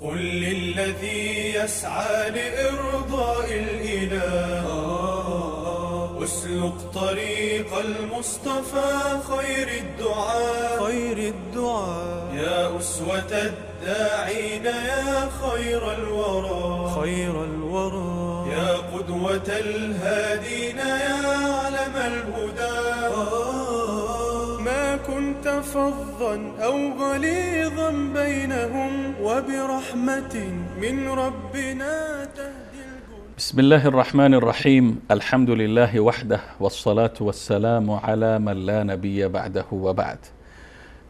قل للذي يسعى لإرضاء الإله اسلك طريق المصطفى خير الدعاء خير الدعاء يا أسوة الداعين يا خير الورى خير الورى يا قدوة الهادين يا علم الهدى ما كنت فظا أو غليظا بينهم وبرحمة من ربنا تهدي الجنود. بسم الله الرحمن الرحیم. الحمد لله وحده والصلاة والسلام على من لا نبی بعده و بعد.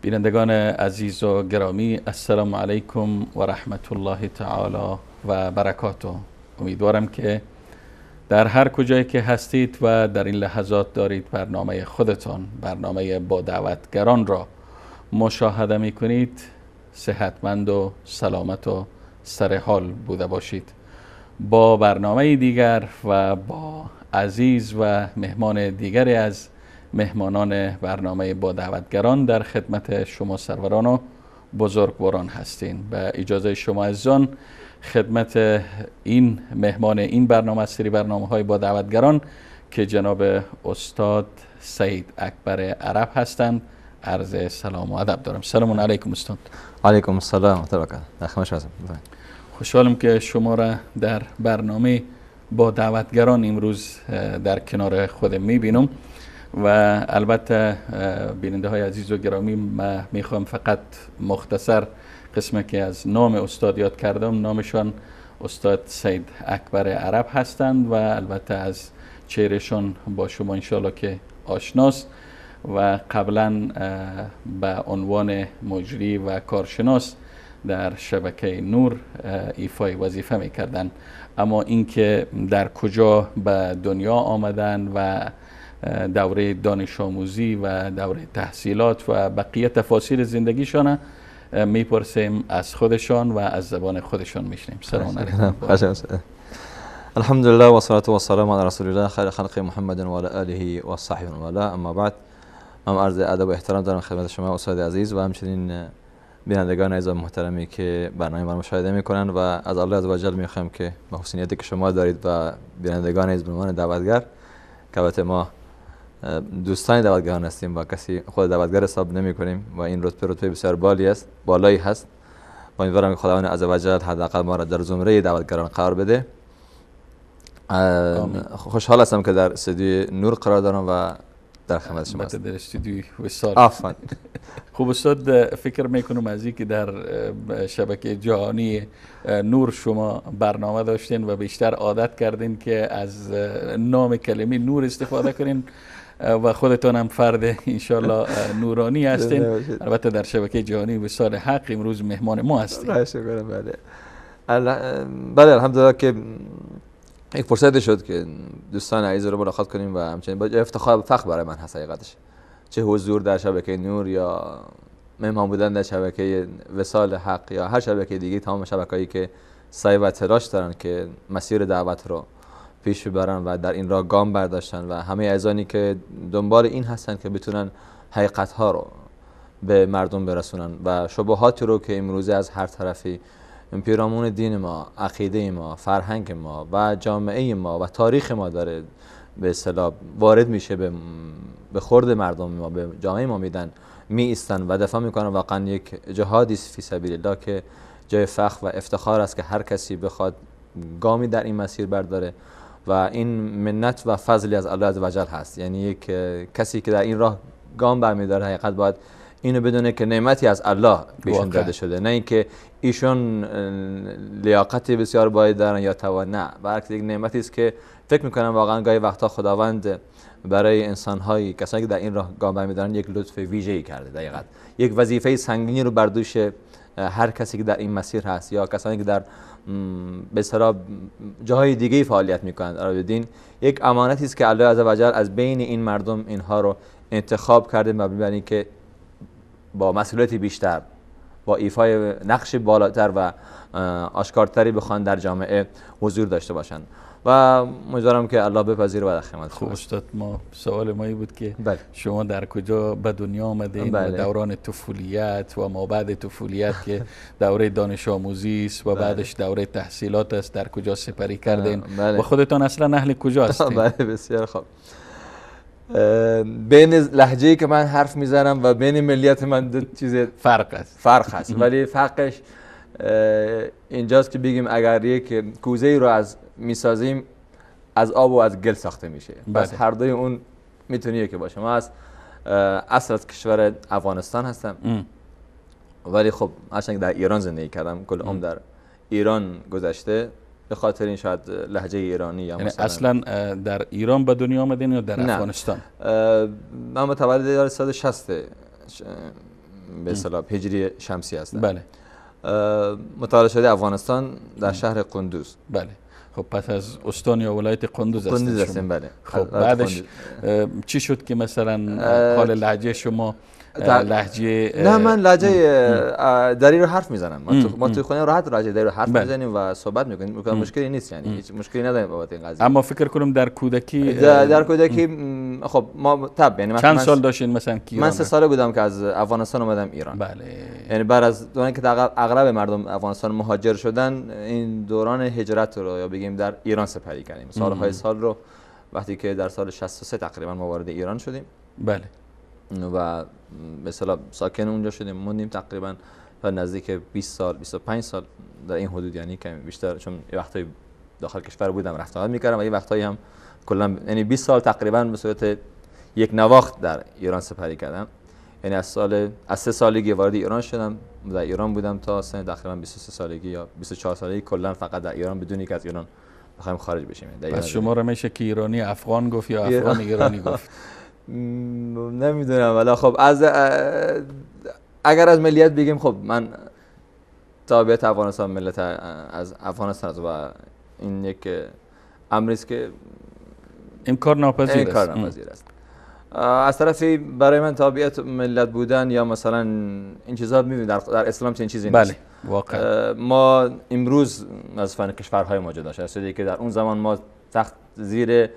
بینندگان عزیز و گرامی، السلام علیکم و رحمت الله تعالی و برکاته. امیدوارم که در هر کجایی که هستید و در این لحظات دارید برنامه خودتان، برنامه با دعوتگران را مشاهده میکنید، صحتمند و سلامت و سر حال بوده باشید. با برنامه دیگر و با عزیز و مهمان دیگری از مهمانان برنامه با دعوتگران در خدمت شما سروران و بزرگواران هستیم. به اجازه شما عزیزان خدمت این مهمان این برنامه از سری برنامه های با دعوتگران که جناب استاد سید اکبر عرب هستند عرض سلام و ادب دارم. سلام علیکم استاد. علیکم السلام و برکاته. در خدمت شما هستم. خوشحالم که شما را در برنامه با دعوتگران امروز در کنار خود میبینم و البته بیننده های عزیز و گرامی، من میخوام فقط مختصر قسمه که از نام استاد یاد کردم، نامشان استاد سید اکبر عرب هستند و البته از چهرهشان با شما انشالله که آشناست و قبلا به عنوان مجری و کارشناس در شبکه نور ایفای وظیفه میکردن. اما اینکه در کجا به دنیا آمدن و دوره دانش آموزی و دوره تحصیلات و بقیه تفاصیل زندگیشان میپرسیم از خودشان و از زبان خودشان میشنیم. سلام علیکم. الحمد لله والصلاة والسلام على رسول الله خیر خلق محمد و علی آله و صحبه و والاه. اما بعد، من عرض ادب و احترام دارم خدمت شما استاد عزیز و همچنین بینندگان عزیز و محترمی که برنامه ما رو مشاهده میکنن و از الله عزوجل میخوایم که با حسنیتی که شما دارید و بینندگان عزیز به عنوان دعوتگر، که البته ما دوستان دعوتگران هستیم و کسی خود دعوتگر حساب نمی کنیم و این رتبه رتبه بسیار بالی است، بالایی هست و امیدوارم که خداوند عزوجل حداقل ما را در زمره دعوتگران قرار بده. خوشحال هستم که در استودیوی نور قرار دارم و در خدمت شما هستم. در استودیوی وصال. آفرین. خب استاد، فکر میکنم از اینکه در شبکه جهانی نور شما برنامه داشتین و بیشتر عادت کردین که از نام کلمه نور استفاده کنین و خودتان هم فرد انشالله نورانی هستین. البته در شبکه جهانی وصال حق امروز مهمان ما هستین. بله بله، الحمدلله که یک فرصتی شد که دوستان عزیز رو ملاقات کنیم و همچنین با افتخار و فخر برای من هست حقیقتش، چه حضور در شبکه نور یا مهمان بودن در شبکه وصال حق یا هر شبکه دیگه، تمام شبکه‌هایی که سعی و تلاش دارن که مسیر دعوت رو پیش ببرن و در این راه گام برداشتن و همه عزیزانی که دنبال این هستن که بتونن حقیقت ها رو به مردم برسونن و شبهاتی رو که امروزه از هر طرفی پیرامون دین ما، عقیده ما، فرهنگ ما و جامعه ما و تاریخ ما داره به اصطلاح وارد میشه به خورد مردم ما، به جامعه ما میدن، می ایستن و دفاع میکنن. واقعا یک جهادی است فی سبیل الله که جای فخر و افتخار است که هر کسی بخواد گامی در این مسیر برداره و این منت و فضلی از الله عزوجل هست. یعنی یک کسی که در این راه گام برمیداره حقیقت باید اینو بدونه که نعمتی از الله بهشون داده شده، نه اینکه ایشون لیاقتی بسیار باید دارن یا توان، نه، بلکه یک نعمتی است که فکر میکنم واقعا گاهی وقتا خداوند برای انسان‌هایی، کسانی که در این راه گام برمیدارن، یک لطف ویژه‌ای کرده. دقیقاً یک وظیفه سنگینی رو بر دوش هر کسی که در این مسیر هست یا کسانی که در به اصطلاح جاهای دیگه فعالیت میکنند عرب دین، یک امانتی است که الله عزوجل از بین این مردم اینها رو انتخاب کرده مبنی بر اینکه با مسئولیت بیشتر، با ایفای نقش بالاتر و آشکارتری بخوان در جامعه حضور داشته باشن و امیدوارم که الله بپذیره و در خدمت. خب استاد، ما سوال ما بود که بله. شما در کجا به دنیا آمدین؟ بله. و دوران طفولیت و ما بعد طفولیت که دوره دانش آموزی است و بله. بعدش دوره تحصیلات است، در کجا سپری کردین؟ بله. و خودتان اصلا اهل کجا هستین؟ بله بسیار خوب. بین لهجه‌ای که من حرف میزنم و بین ملیت من دو چیز فرق است. فرق هست، ولی فرقش اینجاست که بگیم اگر یک کوزه رو از میسازیم از آب و از گل ساخته میشه. بله. پس هر دوی اون میتونه یکی باشه. ما از اصل از کشور افغانستان هستم. ولی خب هرچند در ایران زندگی کردم، کل عمر در ایران گذشته، به خاطر این شاید لهجه ایرانی یا مثلا اصلا در ایران به دنیا آمدین یا در افغانستان؟ من متولد 1360 به اصطلاح هجری شمسی هستم. بله. متولد شده افغانستان در شهر قندوز. بله. خب پس از استان یا ولایت قندوز هستین؟ قندوز هستیم بله. خب بعدش چی شد که مثلا حال لهجه شما لهجه؟ نه من لهجه دری رو حرف میزنم. ما تو خونه راحت لهجه دری رو حرف میزنیم و صحبت میکنیم، مشکلی نیست، یعنی هیچ مشکلی نداریم بابت این قضیه. اما فکر کنم در کودکی در کودکی خب ما طب یعنی چند سال داشتین مثلا؟ من 3 ساله بودم که از افغانستان اومدم ایران. بله. یعنی بعد از دورانی که اغلب مردم افغانستان مهاجر شدن، این دوران هجرت رو یا بگیم در ایران سپری کردیم. سالهای سال رو وقتی که در سال 63 تقریبا ما وارد ایران شدیم. بله. و به اصطلاح ساکن اونجا شدیم، موندیم تقریبا تا نزدیک 20 سال 25 سال در این حدود، یعنی کمی بیشتر، چون یه وقتایی داخل کشور بودم رفت آمد میکردم و یه وقتایی هم کلا یعنی 20 سال تقریبا به صورت یک نواخت در ایران سپری کردم. یعنی از 3 سالگی وارد ایران شدم، در ایران بودم تا سن تقریبا 23 سالگی یا 24 سالگی کلا فقط در ایران، بدون اینکه از ایران بخوایم خارج بشیم. پس شما رو میشه که ایرانی افغان گفت یا افغان ایرانی گفت؟ نمیدونم، ولی خب از اگر از ملیت بگیم، خب من تابعیت افغانستان، ملت از افغانستان است و این یک امری است که انکار ناپذیر است. انکار ناپذیر است. از طرفی برای من تابعیت ملت بودن یا مثلا این چیزها، می‌بینید در اسلام چنین چیزی نیست. بله واقعا. ما امروز از فن کشورهای ما جدا شده که در اون زمان ما تحت زیر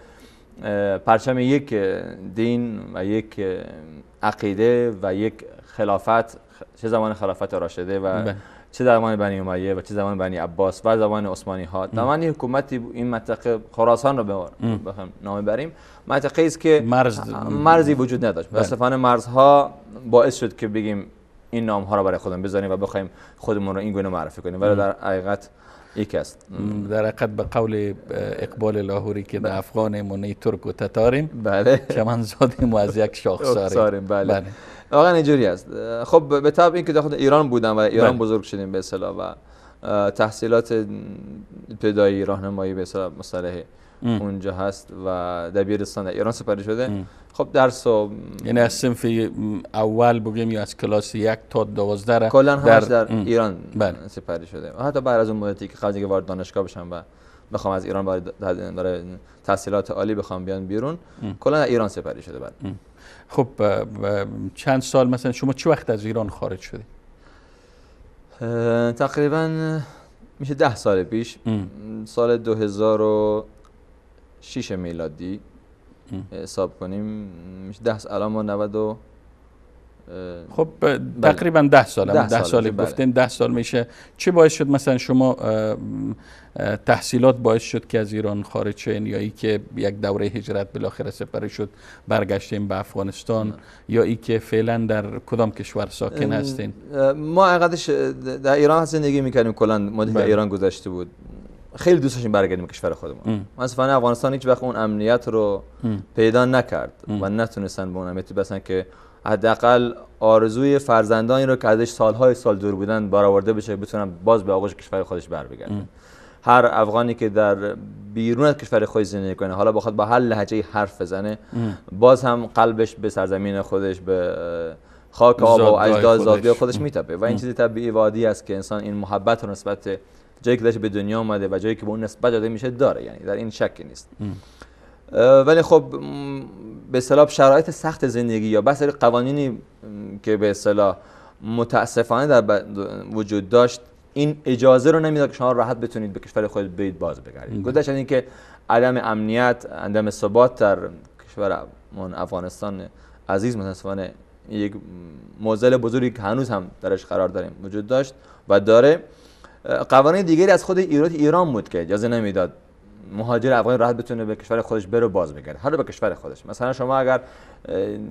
پرچم یک دین و یک عقیده و یک خلافت، چه زمان خلافت راشده و چه زمان بنی امیه و چه زمان بنی عباس و زمان عثمانی ها، زمان حکومتی این منطقه خراسان رو بخوایم نام بریم، منطقه است که مرزی وجود نداشت. متاسفانه مرزها باعث شد که بگیم این نام ها رو برای خودمون بذاریم و بخوایم خودمون رو این گونه معرفی کنیم، ولی در حقیقت یک است. در حقیقت به قول اقبال لاهوری که در افغان مونه ترک و تتاریم، بله، چمن زادیم و از یک شاخ ساریم. بله. بله. واقعا اینجوری است. خب به طبع اینکه داخل ایران بودم و ایران بزرگ شدیم به اصطلاح و تحصیلات ابتدایی راهنمایی به اصطلاح مصطلح اونجا هست و دبیرستان در ایران سپری شده. خب درس و یعنی از صنف اول بگیم یا از کلاس 1 تا 12 کلا همش در ایران سپری شده. و حتی بعد از اون مدتی که قبل از اینکه وارد دانشگاه بشم و بخوام از ایران برای تحصیلات عالی بخوام بیان بیرون، کلا در ایران سپری شده. بعد خب چند سال مثلا شما چه وقت از ایران خارج شدید؟ تقریبا میشه 10 سال پیش، سال 2006 میلادی حساب کنیم میشه 10 سال. الان ما 90 خب تقریبا 10 سال، 10 سال گفتین، 10 سال میشه. چه باعث شد مثلا شما تحصیلات باعث شد که از ایران خارج شین، یا ای که یک دوره هجرت بالاخره سپری شد برگشتیم به افغانستان، یا ای که فعلا در کدام کشور ساکن هستین؟ ما حقیقتش در ایران زندگی میکردیم، کلا مدت در ایران گذشته بود. خیلی دوست داشتیم برگردیم کشور خودمون. متأسفانه افغانستان هیچ وقت اون امنیت رو پیدا نکرد و نتونستن به اون امنیتی برسن که حداقل آرزوی فرزندانی رو که ازش سالهای سال دور بودن برآورده بشه، بتونن باز به آغوش کشور خودش برگردن. هر افغانی که در بیرون از کشور خودش زندگی کنه، حالا بخواد با هر لهجه حرف بزنه، باز هم قلبش به سرزمین خودش، به خاک آب و اجداد زادگاه خودش میتپه و این چیزی طبیعی و عادی است که انسان این محبت رو نسبت جایی که به دنیا اومده و جایی که به اون نسبت داده میشه داره، یعنی در این شکی نیست. ولی خب به اصطلاح شرایط سخت زندگی یا بسیاری قوانینی که به اصطلاح متاسفانه در وجود داشت این اجازه رو نمیداد که شما راحت بتونید به کشور خودت برید باز بگردید. گذشته از اینکه عدم امنیت، عدم ثبات در کشورمون افغانستان عزیز متاسفانه یک معضل بزرگی که هنوز هم درش قرار داریم وجود داشت و داره. قوانین دیگری از خود ایران بود که اجازه نمیداد مهاجر افغان راحت بتونه به کشور خودش بره باز بگرده، هر به کشور خودش. مثلا شما اگر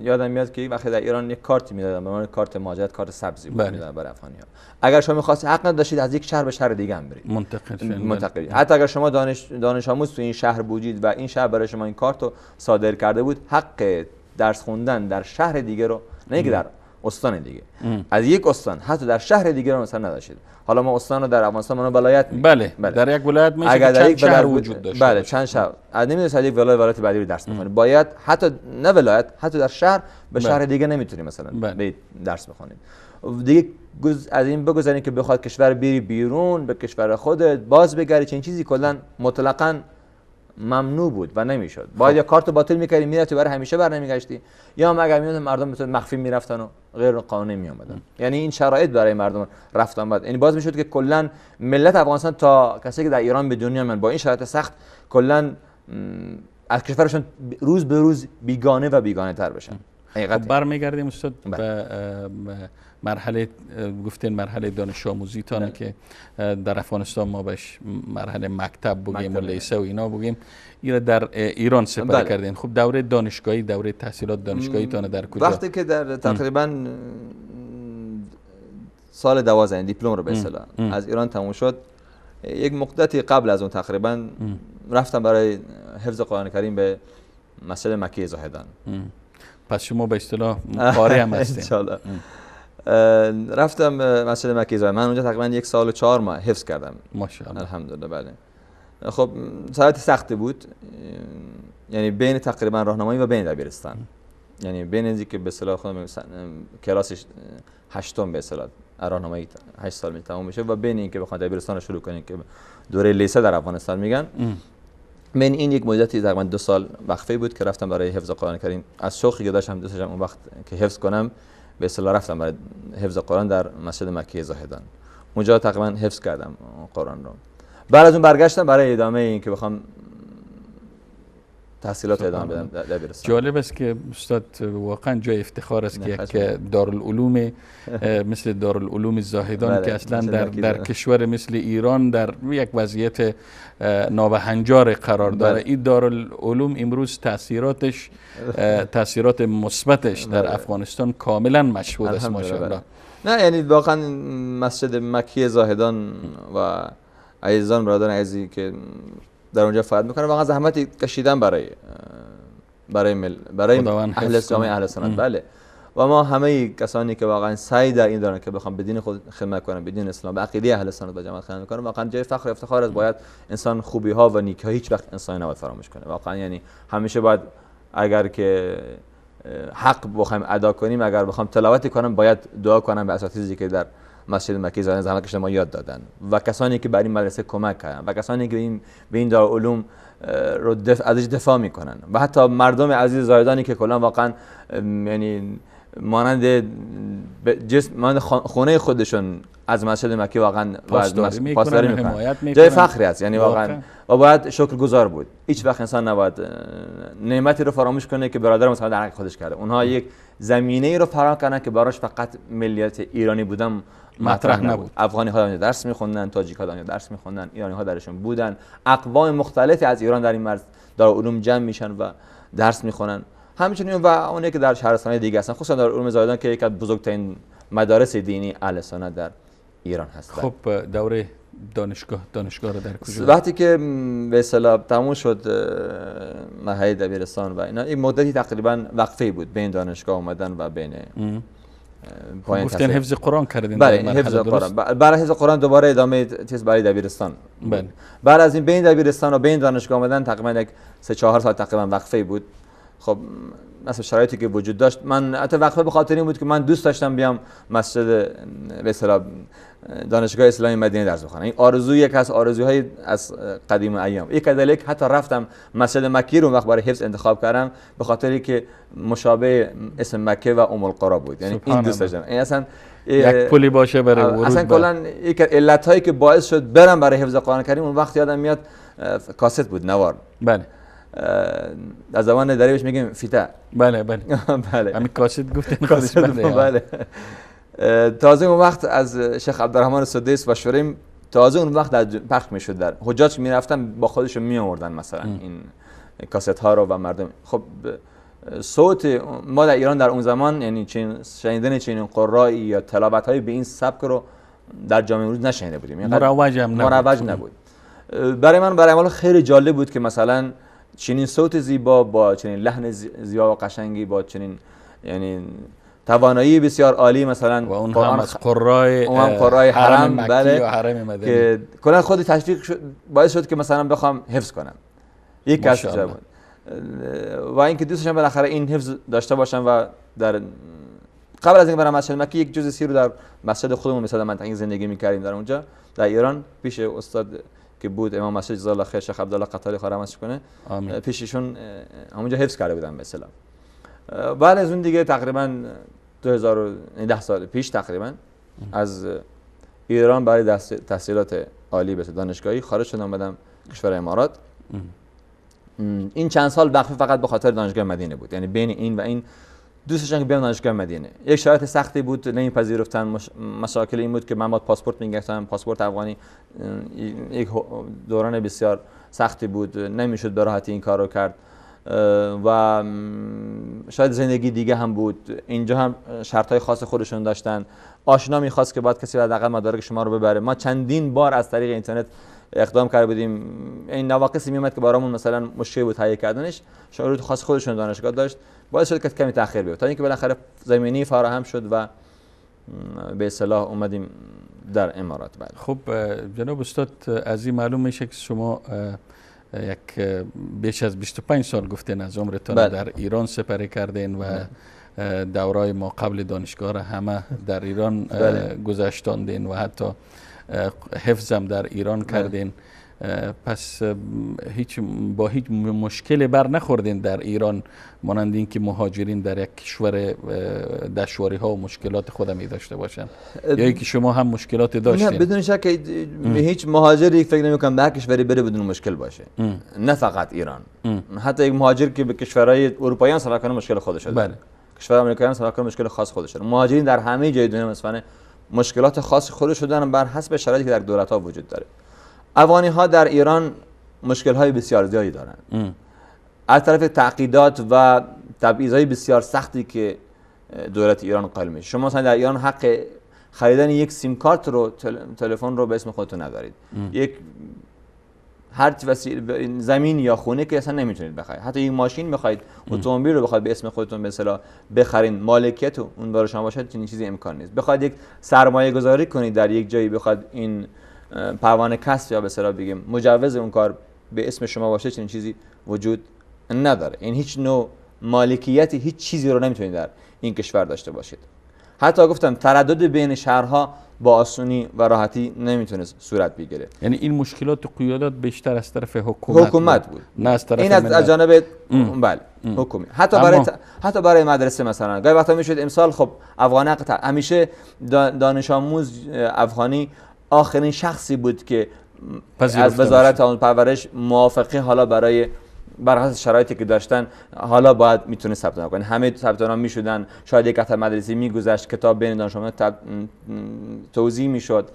یادم میاد که وقتی در ایران یک کارتی میدادن به عنوان کارت مهاجرت، کارت سبزی بود میدادن برای افغانی‌ها. اگر شما می‌خواستید حق نداشتید از یک شهر به شهر دیگه هم برید، منتقل. حتی اگر شما دانش آموز تو این شهر بودید و این شهر برای شما این کارت رو صادر کرده بود، حق درس خوندن در شهر دیگه رو، نه که در استان دیگه، از یک استان حتی در شهر دیگه رو مثلا نداشتید. حالا ما استان رو در افغانستان ما ولایت میگیم. بله. در یک ولایت میشه که چند شهر وجود داشته. بله چند شهر. نمی‌دونید از یک ولایت بعدی رو درس بخونید. باید حتی نه ولایت، حتی در شهر به شهر دیگه نمیتونید مثلا برید درس بخونید. دیگه از این بگذارید که بخواد کشور بری بیرون به کشور خودت باز بگردی، چنین چیزی کلا مطلقاً ممنوع بود و نمیشد. باید یا کارت باطل میکردی میرفتی برای همیشه بر نمیگشتی، یا هم اگر میومدن مردم مثلا مخفی میرفتن و غیر قانونی میومدن. یعنی این شرایط برای مردم رفتن بعد، یعنی باز میشد که کلا ملت افغانستان تا کسی که در ایران به دنیا من با این شرایط سخت کلا از کشورشون روز به روز بیگانه و بیگانه تر بشن. خب برمیگردیم استاد به مرحله، گفتین مرحله دانش آموزی تانه که در افغانستان ما بهش مرحله مکتب بگیم و لیسه و اینا بگیم، اینا در ایران سپری کردین. خب دوره دانشگاهی، دوره تحصیلات دانشگاهی تانه در کجا؟ وقتی که در تقریبا سال 12 دیپلم رو به اصطلاح از ایران تموم شد، یک مدتی قبل از اون تقریبا رفتم برای حفظ قرآن کریم به مسجد مکی زاهدان. پس شما به اصطلاح قاری هم هستین. انشالله. رفتم مسجد مکی زاهدان، من اونجا تقریبا 1 سال و 4 ماه حفظ کردم. ماشاءالله. الحمدلله. بله. خب ساعت سختی بود، یعنی بین تقریبا راهنمایی و بین دبیرستان، یعنی بین اینکه به اصطلاح خودم کلاس 8 به اصطلاح راهنمایی 8 سال می تمام میشه و بین اینکه بخوام دبیرستان رو شروع کنیم که دوره لیسه در افغانستان میگن، من این یک مدتی تقریبا 2 سال وقفه بود که رفتم برای حفظ قرآن کریم. از شوقی که داشتم دوست داشتم اون وقت که حفظ کنم، به اصطلاح رفتم برای حفظ قرآن در مسجد مکی زاهدان. اونجا تقریبا حفظ کردم قرآن رو. بعد از اون برگشتم برای ادامه این که بخوام تحصیلات ادامه بدم دبیرستان. جالب است که استاد واقعا جای افتخار است که یک دارالعلوم مثل دارالعلوم زاهدان که اصلا در کشور مثل ایران در یک وضعیت نابهنجار قرار داره، این دارالعلوم امروز تاثیراتش، تاثیرات مثبتش در افغانستان کاملا مشهود است. ماشاءالله. نه یعنی واقعا مسجد مکی زاهدان و عزیزان برادران عزیزی که در اونجا فعالیت میکنه واقعا زحمتی کشیدن برای برای اهل جامعه اهل سنت. بله. و ما همه کسانی که واقعا سعی در این دارن که بخوام به دین خود خدمت کنن، به دین اسلام، به عقیده اهل سنت و جماعت خدمت کنن، واقعا جای فخر و افتخار است. باید انسان خوبی ها و نیکی ها هیچ وقت انسان نباید فراموش کنه. واقعا یعنی همیشه باید اگر که حق بخوایم ادا کنیم، اگر بخوام تلاوت کنم، باید دعا کنم به اساتیدی که در مسجد مکی زاهدان زحمت کشیدن ما یاد دادن و کسانی که بر این مدرسه کمک کردن و کسانی که به این دارالعلوم رو ازش دفاع میکنن و حتی مردم عزیز زاهدانی که کلا واقعا یعنی مانند جسم، مانند خونه خودشون از مسجد مکی واقعا پاسداری میکنن، جای فخری است. یعنی واقعا و باید شکرگزار بود. هیچ وقت انسان نباید نعمتی رو فراموش کنه که برادر مثلا در حق خودش کرده. اونها یک زمینه ای رو فراهم کردن که براش فقط ملیت ایرانی بودن مطرح نبود. افغانی ها درس میخوندن، تاجیک ها درس میخوندن، ایرانی ها درشون بودن، اقوام مختلفی از ایران در این مرز در علوم جمع میشن و درس میخونن. همچنین و اونایی که در شهرستان دیگه هستن، خصوصا در علوم زاهدان که یکی از بزرگترین مدارس دینی اهل سنت در ایران هستن. خب دوره دانشگاه رو در کجا؟ وقتی که به اصطلاح تموم شد مرحله دبیرستان و اینا، این مدتی تقریبا وقفه بود بین دانشگاه اومدن و بین پایان. گفتن حفظ قرآن کردین. بله حفظ قرآن. برای حفظ قرآن دوباره ادامه چیز برای دبیرستان. بله. بعد از این بین دبیرستان و بین دانشگاه اومدن تقریبا یک 3-4 سال تقریبا وقفه بود. خب مثلا شرایطی که وجود داشت، من حتی وقفه به خاطر این بود که من دوست داشتم بیام مسجد به اصطلاح دانشگاه اسلامی مدینه درس بخونم. این آرزو یک از آرزوهای از قدیم ایام. یک دلیل حتی رفتم مسجد مکی رو وقت برای حفظ انتخاب کردم به خاطری که مشابه اسم مکه و ام القرى بود، یعنی این دوست داشتم. این اصلا یک پولی باشه برای ورود، اصلا کلا یک علتایی که باعث شد برم برای حفظ قرآن کریم اون وقت یادم میاد کاست بود، نوار. بله در زبان دری بهش میگیم فیته. بله بله بله، همین کاست گفتین خودش. بله بله. تازه اون وقت از شیخ عبدالرحمن سدیس و شوریم تازه اون وقت در پخش میشد، در حجاج میرفتن با خودشون می آوردن مثلا این کاست ها رو و مردم. خب صوت ما در ایران در اون زمان، یعنی شنیدن چنین قرایی یا تلاوت های به این سبک رو در جامعه امروز نشنیده بودیم، یعنی مروج نبود. برای من برای خیلی جالب بود که مثلا چنین صوت زیبا با چنین لحن زیبا و قشنگی با چنین یعنی توانایی بسیار عالی، مثلا و اون هم از قرای حرم، بله، و حرم مدنی، که کلا خود تشویق شد، باعث شد که مثلا بخوام حفظ کنم. یک کس بود و اینکه دوست داشتم بالاخره این حفظ داشته باشم و در قبل از اینکه برم مسجد مکی یک جزء سی رو در مسجد خودمون مثلا منطقه زندگی می‌کردیم در اونجا در ایران پیش استاد که بود امام مسجد جزا الله خیر شیخ عبدالله قطاری خرمش کنه، پیششون همونجا حفظ کرده بودم به اصطلاح. بعد از اون دیگه تقریبا 2010 سال پیش تقریبا از ایران برای تحصیلات عالی به دانشگاهی خارج شدم، اومدم کشور امارات. این چند سال وقفه فقط به خاطر دانشگاه مدینه بود، یعنی بین این و این دوست داشتم که بیام دانشگاه مدینه. یک شرایط سختی بود، نمیپذیرفتن، مشاکل این بود که من باید پاسپورت میگرفتم، پاسپورت افغانی یک دوران بسیار سختی بود، نمیشد به راحتی این کار رو کرد و شاید زندگی دیگه هم بود. اینجا هم شرط‌های خاص خودشون داشتن، آشنا می‌خواست که باید کسی حداقل مدارک شما رو ببره. ما چندین بار از طریق اینترنت اقدام کرده بودیم، این نواقصی میومد که برامون مثلا مشکل بود تهیه کردنش، شروط خاص خودشون دانشگاه داشت، باعث شد که کمی تأخیر بیفته تا اینکه بالاخره زمینی فراهم شد و به اصطلاح اومدیم در امارات. بعد خب جناب استاد، از این معلوم میشه که شما یک بیش از 25 سال گفتین از عمرتان در ایران سپری کردین و دورای ما قبل دانشگاه را همه در ایران گذشتاندین و حتی حفظم در ایران کردین. پس هیچ با هیچ مشکل بر نخوردین در ایران، مانند اینکه مهاجرین در یک کشور دشواری ها و مشکلات خود می داشته باشن، یا اینکه شما هم مشکلات داشتین؟ نه بدون شک هیچ مهاجری فکر نمی‌کنم به هر کشوری بره بدون مشکل باشه. نه فقط ایران، حتی یک مهاجر که به کشورهای اروپایی هم سفر کنه مشکل خودش داره. بله. کشور آمریکایی هم سفر کنه مشکل خاص خودش داره. مهاجرین در همه جای دنیا مثلا مشکلات خاص خودش دارن بر حسب شرایطی که در دولت‌ها وجود داره. افغانی ها در ایران مشکل های بسیار زیادی دارند. از طرف تعقیدات و تبعیض های بسیار سختی که دولت ایران قائل میشه. شما مثلا در ایران حق خریدن یک سیم کارت رو، تلفن رو به اسم خودتون ندارید. یک هر وسیله زمین یا خونه که اصلا نمیتونید بخرید. حتی یک ماشین بخواید، اتومبیل رو بخواید به اسم خودتون به اصطلاح بخرین، مالکیت اون برای شما باشه، چنین چیزی امکان نیست. بخواید یک سرمایه گذاری کنید در یک جایی، بخواید این پروانه کسب یا به اصطلاح بگیم مجوز اون کار به اسم شما باشه، چنین چیزی وجود نداره. این هیچ نوع مالکیتی، هیچ چیزی رو نمیتونید در این کشور داشته باشید. حتی گفتم تردد بین شهرها با آسونی و راحتی نمیتونه صورت بگیره. یعنی این مشکلات قیادات بیشتر از طرف حکومت بود، نه از طرف این از جانب بله حکومت. حتی برای مدرسه مثلا گاهی وقتا میشد امسال خب افغان همیشه دانش آموز افغانی آخرین شخصی بود که از وزارت آموزش پرورش موافقه حالا برای بر حسب شرایطی که داشتن حالا باید میتونه ثبت نام کنه. همه ثبت نام میشدن، شاید یک هفته مدرسه میگذشت، کتاب بین دانش آموزان توزیع میشد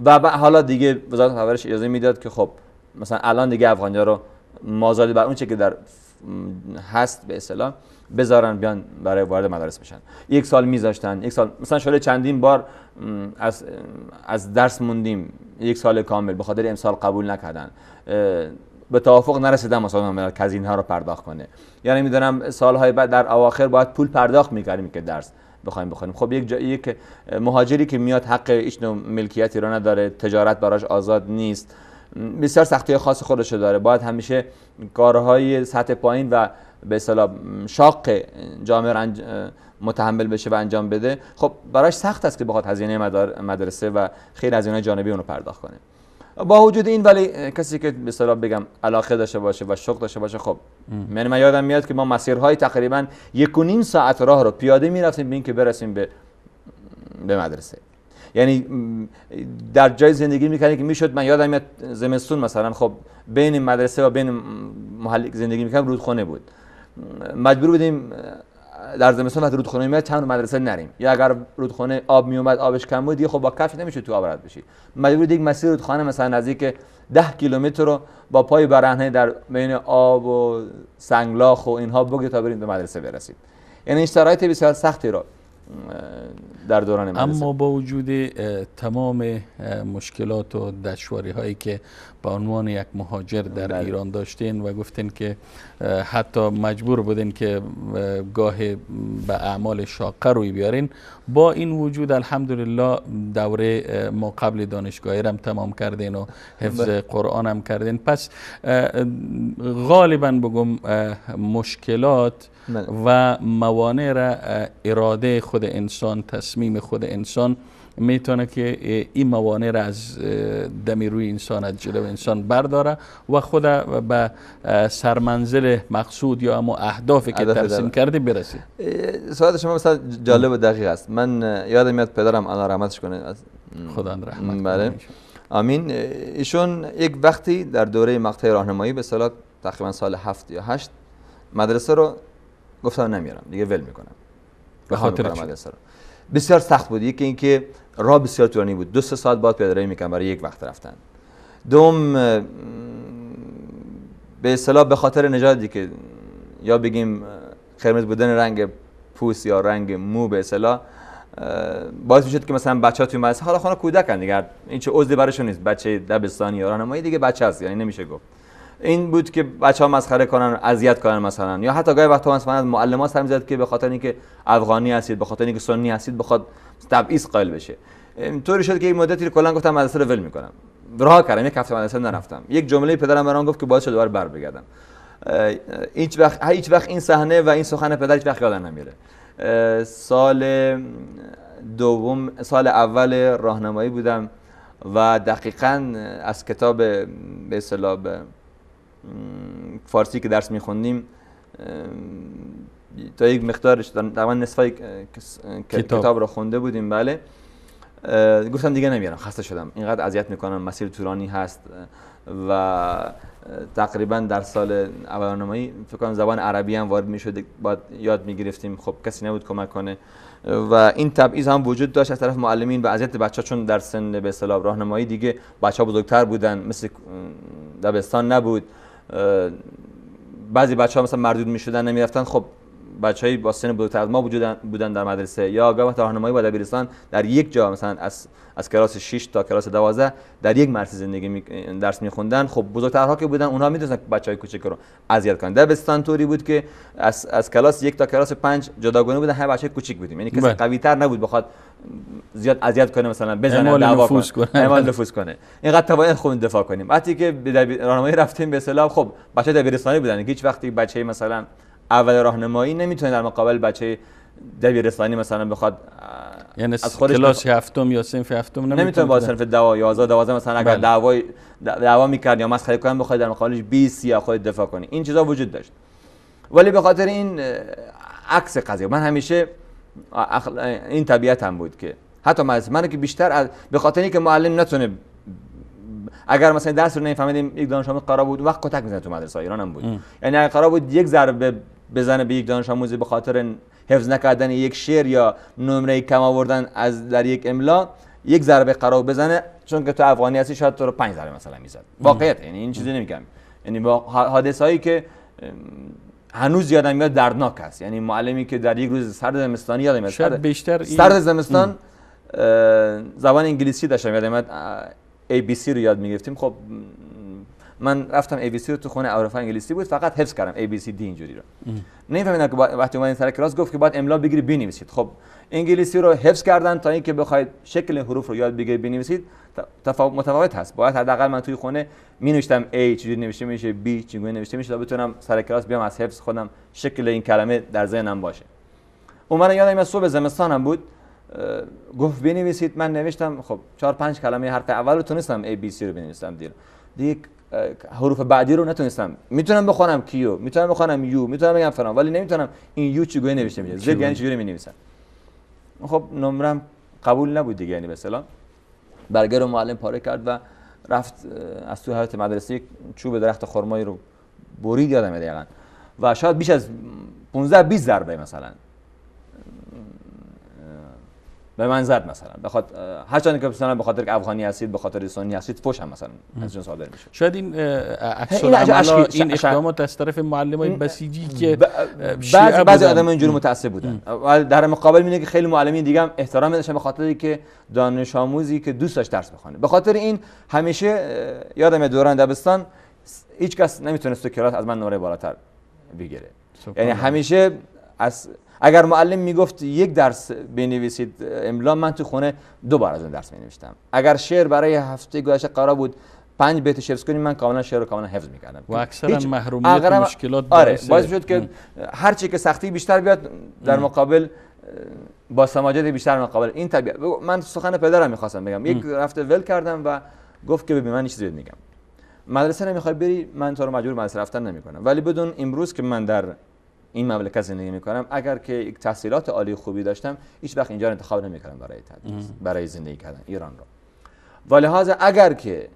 و حالا دیگه وزارت پرورش اجازه میداد که خب مثلا الان دیگه افغان‌ها رو مازاد بر اون چه که در هست به اصطلاح بذارن بیان برای وارد مدارس بشن. یک سال میذاشتن، یک سال مثلا شده چندین بار از درس موندیم یک سال کامل به خاطر امسال قبول نکردن، به توافق نرسیدن مثلا که از اینها رو پرداخت کنه. یعنی میدونم سالهای بعد در اواخر باید پول پرداخت میکردیم که درس بخوایم بخونیم. خب یک مهاجری که میاد حق هیچ نوع ملکیتی رو نداره، تجارت براش آزاد نیست، بسیار سختی خاص خودش داره، باید همیشه کارهای سطح پایین و به اصطلاح شاق جامعه رو متحمل بشه و انجام بده، خب براش سخت است که بخواد هزینه مدرسه و خیلی هزینه‌های جانبی اون رو پرداخت کنه. با وجود این ولی کسی که به اصطلاح بگم علاقه داشته باشه و شوق داشته باشه، خب یعنی من یادم میاد که ما مسیرهای تقریبا 1.5 ساعت راه رو پیاده میرفتیم به اینکه برسیم به مدرسه. یعنی در جای زندگی میکردیم که میشد، من یادم میاد زمستون مثلا خب بین مدرسه و بین محل زندگی میکردم رودخانه بود، مجبور بودیم در زمستان وقتی رودخانه میاد چند مدرسه نریم، یا اگر رودخانه آب میومد آبش کم بود دیگه خب با کفش نمیشد تو آب رد بشی، مجبور بودیم یک مسیر رودخانه مثلا نزدیک 10 کیلومتر رو با پای برهنه در بین آب و سنگلاخ و اینها بگیریم تا بریم به مدرسه برسیم. یعنی شرایط بسیار سختی رو در دوران مدرسه. اما با وجود تمام مشکلات و دشواری هایی که به عنوان یک مهاجر در ایران داشتین و گفتین که حتی مجبور بودین که گاه به اعمال شاقه روی بیارین، با این وجود الحمدلله دوره ما قبل دانشگاهی هم تمام کردین و حفظ قرآن هم کردین. پس غالبا بگم مشکلات و موانع را اراده خود انسان، تصمیم خود انسان میتونه که این موانع را از دم روی انسان، از جلو انسان برداره و خود به سرمنزل مقصود یا اما اهدافی که ترسیم کرده برسه. سوال شما مثلا جالب و دقیق است. من یادم میاد پدرم الله رحمتش کنه، خدا رحمت کنه، آمین، ایشون یک وقتی در دوره مقطع راهنمایی به اصطلاح تقریبا سال 7 یا 8 مدرسه رو گفتم نمیرم دیگه، ول میکنم به خاطر مدرسه رو. بسیار سخت بود، یکی اینکه راه بسیار طولانی بود، 2-3 ساعت بعد پیاده روی میکردم برای یک وقت رفتن. دوم به اصطلاح به خاطر نژادی که یا بگیم قرمز بودن رنگ پوست یا رنگ مو به اصطلاح باعث میشد که مثلا بچه‌ها توی مدرسه، حالا خانه کودکن دیگه، این چه عذری براشون نیست، بچه دبستانی یا راهنمایی دیگه بچه هست، یعنی نمیشه گفت. این بود که بچه‌ها مسخره کنن، اذیت کنن مثلا، یا حتی گاهی وقتا مثلا از معلم‌ها سر می‌زد که به خاطر اینکه افغانی هستید، به خاطر اینکه سنی هستید، بخواد تبعیض قائل بشه. طوری شد که یک مدتی رو کلا گفتم مدرسه رو ول می‌کنم، رها کردم، یک هفته مدرسه نرفتم. یک جمله پدرم برام گفت که باعث شد دوباره بر بگردم. هیچ وقت این صحنه و این سخن پدر هیچ وقت یادم نمیره. سال اول راهنمایی بودم و دقیقاً از کتاب به اصطلاح فارسی که درس میخوندیم تا یک مقدارش، تقریبا نصف کتاب رو خونده بودیم. بله، گفتم دیگه نمیرم، خسته شدم، اینقدر اذیت میکنم، مسیر طولانی هست و تقریبا در سال اول راهنمایی فکر کنم زبان عربی هم وارد میشد، باید یاد میگرفتیم، خب کسی نبود کمک کنه و این تبعیض هم وجود داشت از طرف معلمین و اذیت بچه‌ها، چون در سن به اصطلاح راهنمایی دیگه بچه‌ها بزرگتر بودن، مثل دبستان نبود، بعضی بچه‌ها مثلا مردود میشدن نمیرفتن. خب بچه‌ای با سن بزرگتر از ما بودن در مدرسه یا گاهی وقت راهنمایی و دبیرستان در یک جا، مثلا از کلاس 6 تا کلاس 12 در یک مدرسه زندگی درس می‌خوندن. خب بزرگترها که بودن اونها می‌دونستن بچه‌های کوچیک رو اذیت کنن. دبستان طوری بود که از کلاس 1 تا کلاس 5 جداگانه بودن، همه بچه‌های کوچیک بودیم، یعنی کسی قوی‌تر نبود بخواد زیاد اذیت کنه، مثلا بزنه، دعوا کنه، اعمال نفوذ کنه. اینقدر توان خودمون دفاع کنیم. وقتی که به راهنمایی رفتیم به اصطلاح، خب بچه‌ها دبیرستانی بودن، هیچ وقتی بچه‌ای مثلا اول راهنمایی نمیتونه در مقابل بچه دبیرستانی مثلا بخواد، یعنی از خودش کلاس هفتم یا صنف هفتم نمیتونه با صنف 11 12 مثلا اگر دعوا میکرد یا مسخره کنن بخواد در مقابلش 20 یا خود دفاع کنی. این چیزا وجود داشت، ولی به خاطر این عکس قضیه من همیشه این طبیعت هم بود که حتی من که بیشتر به خاطر اینکه معلم نتونه، اگر مثلا درس رو نمیفهمیدیم یک دانش آموز قرار بود وقت کتک می‌زد تو مدرسه ایران هم بود، یعنی اگر قرار بود یک ضربه بزنه به یک دانش آموزی به خاطر حفظ نکردن یک شعر یا نمره کم آوردن از در یک املا، یک ضربه قرار بزنه، چون که تو افغانی هستی شاید تو رو 5 ضربه مثلا میزد. واقعیت، یعنی این چیزی نمیگم، یعنی با حادثه‌ای که هنوز یادم میاد دردناک است. یعنی معلمی که در یک روز سرد زمستانی یادم میاد، بیشتر سرد زمستان زبان انگلیسی داشتم یادم میاد ABC رو یاد میگرفتیم. خب من رفتم ABC رو تو خونه حروف انگلیسی بود فقط حفظ کردم A B C D اینجوری رو. نمی‌فهمیدم که وقتی اومدین سر کلاس گفت که باید املا بگیری بنویسید. خب انگلیسی رو حفظ کردن تا اینکه بخواید شکل حروف رو یاد بگیرید بنویسید متفاوت هست. باید حداقل من توی خونه می‌نوشتم A چجوری نوشته میشه، B چگونه نوشته میشه تا بتونم سر کلاس بیام از حفظ خودم شکل این کلمه در ذهنم باشه. اون من یادم صبح زمستانم بود، گفت بنویسید، من نوشتم. خب 4 5 کلمه حرف اول رو تونستم A B C رو بنویسم، دیگه حروف بعدی رو نتونستم. میتونم بخونم Q، میتونم بخونم U، میتونم بگم فلان، ولی نمیتونم این U چگونه نوشته میشه، Z یعنی چجوری مینویسن. خب نمرم قبول نبود دیگه، یعنی به اصطلاح برگر رو معلم پاره کرد و رفت از تو حیاط مدرسه چوب درخت خرمایی رو برید، یادمه دقیقاً، و شاید بیش از 15 20 ضربه مثلا به من زد مثلا، بخاطر هرچند که مثلا به خاطر که افغانی هستید، به خاطر سنی هستید، فوش هم مثلا از جنس صادر میشه. شاید این عکس العمل، این اقدامات از طرف معلمای بسیجی که بعضی آدم‌ها اینجوری متعصب بودن، ولی در مقابل میبینه که خیلی معلمین دیگه هم احترام داشتن به خاطر اینکه دانش آموزی که دوست داشت درس بخونه. به خاطر این همیشه یادم دوران دبستان هیچ کس نمیتونست تو کلاس از من نمره بالاتر بگیره. یعنی همیشه از اگر معلم میگفت یک درس بنویسید املا، من تو خونه 2 بار از اون درس مینوشتم. اگر شعر برای هفته گذشته قرار بود 5 بیت حفظ کنیم، من کاملا شعر رو کاملا حفظ میکردم. و اکثرا محرومیت و مشکلات آره باعث شد که هر چی که سختی بیشتر بیاد در مقابل با سماجت بیشتر مقابل این طبیعت. من سخن پدرم میخواستم بگم، یک رفته ول کردم و گفت که ببین من یه چیزی بهت میگم، مدرسه نمیخوای بری، من تو رو مجبور مدرسه رفتن نمیکنم، ولی بدون امروز که من در این مملکت زندگی میکنم، اگر که یک تحصیلات عالی خوبی داشتم هیچ وقت اینجا رو انتخاب نمیکردم برای تدریس، برای زندگی کردن ایران رو. و لحاظ اگر که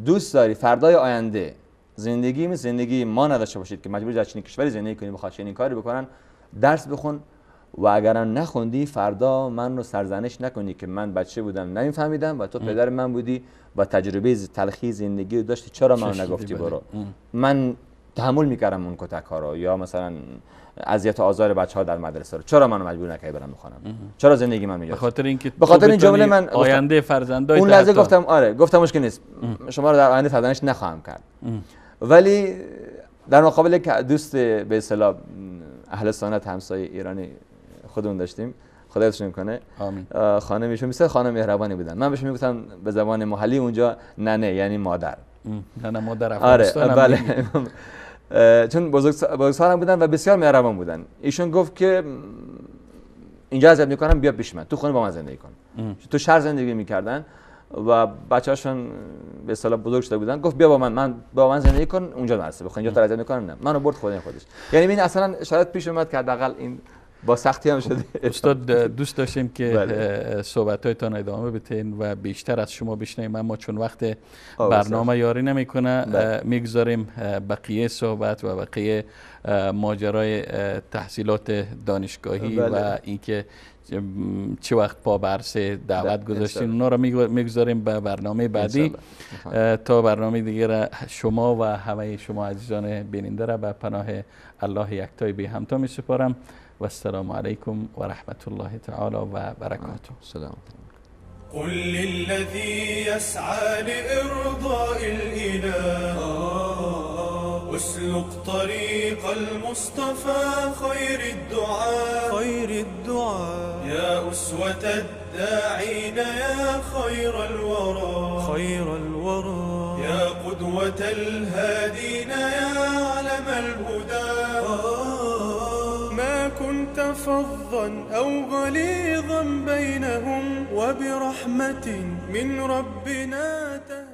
دوست داری فردای آینده زندگی مثل زندگی ما نداشته باشید که مجبور در چنین کشوری زندگی کنی، بخواد چنین کاری بکنن، درس بخون، و اگرم نخوندی فردا من رو سرزنش نکنی که من بچه بودم نمیفهمیدم و تو پدر من بودی و تجربه تلخی زندگی رو داشتی، چرا منو نگفتی برو؟ من تحمل میکردم اون کتک ها رو یا مثلا اذیت و آزار بچه‌ها در مدرسه رو، چرا منو مجبور نکردی برم بخونم؟ چرا زندگی من میگه؟ به خاطر اینکه به خاطر این جمله من آینده فرزندای اون لحظه گفتم آره، گفتم مشکل نیست، شما رو در آینده سرزنش نخواهم کرد. ولی در مقابل یک دوست به اصطلاح اهل سنت همسایه ایرانی خودمون داشتیم، خدا حفظشون کنه، آمین، خانم ایشون مثل خانم مهربانی بودن. من بهش میگفتم به زبان محلی اونجا ننه، یعنی مادر. ننه مادر افغانستان. آره بله، چون بزرگسالم بودن و بسیار مهربان بودن. ایشون گفت که اینجا اذیت میکنم، بیا پیش من تو خونه با من زندگی کن. تو شهر زندگی میکردن و بچه‌هاشون به اصطلاح بزرگ شده بودن. گفت بیا با من، من با من زندگی کن، اونجا مدرسه بخون، اینجا تو اذیت میکنم، نه منو برد خونه خودش. یعنی ببین اصلا شاید پیش اومد که حداقل این با سختی هم شده. استاد دوست داشتیم که صحبت‌هایتان ادامه بدین و بیشتر از شما بشنویم، اما چون وقت برنامه یاری نمیکنه میگذاریم بقیه صحبت و بقیه ماجرای تحصیلات دانشگاهی و اینکه چه وقت پا به عرصه دعوت گذاشتین اونا رو میگذاریم به برنامه بعدی. تا برنامه دیگه را شما و همه شما عزیزان بیننده را به پناه الله یکتای بی همتا می سپارم. و السلام علیکم و رحمت الله تعالی و برکاته. سلام. قل للذي يسعى لإرضاء الإله اسلك طريق المصطفى خير الدعاء خير الدعاء يا أسوة الداعين يا خير الورى خير الورى يا قدوة الهادين يا علم الهدى ما كنت فظا أو غليظا بينهم وبرحمة من ربنا تهدى.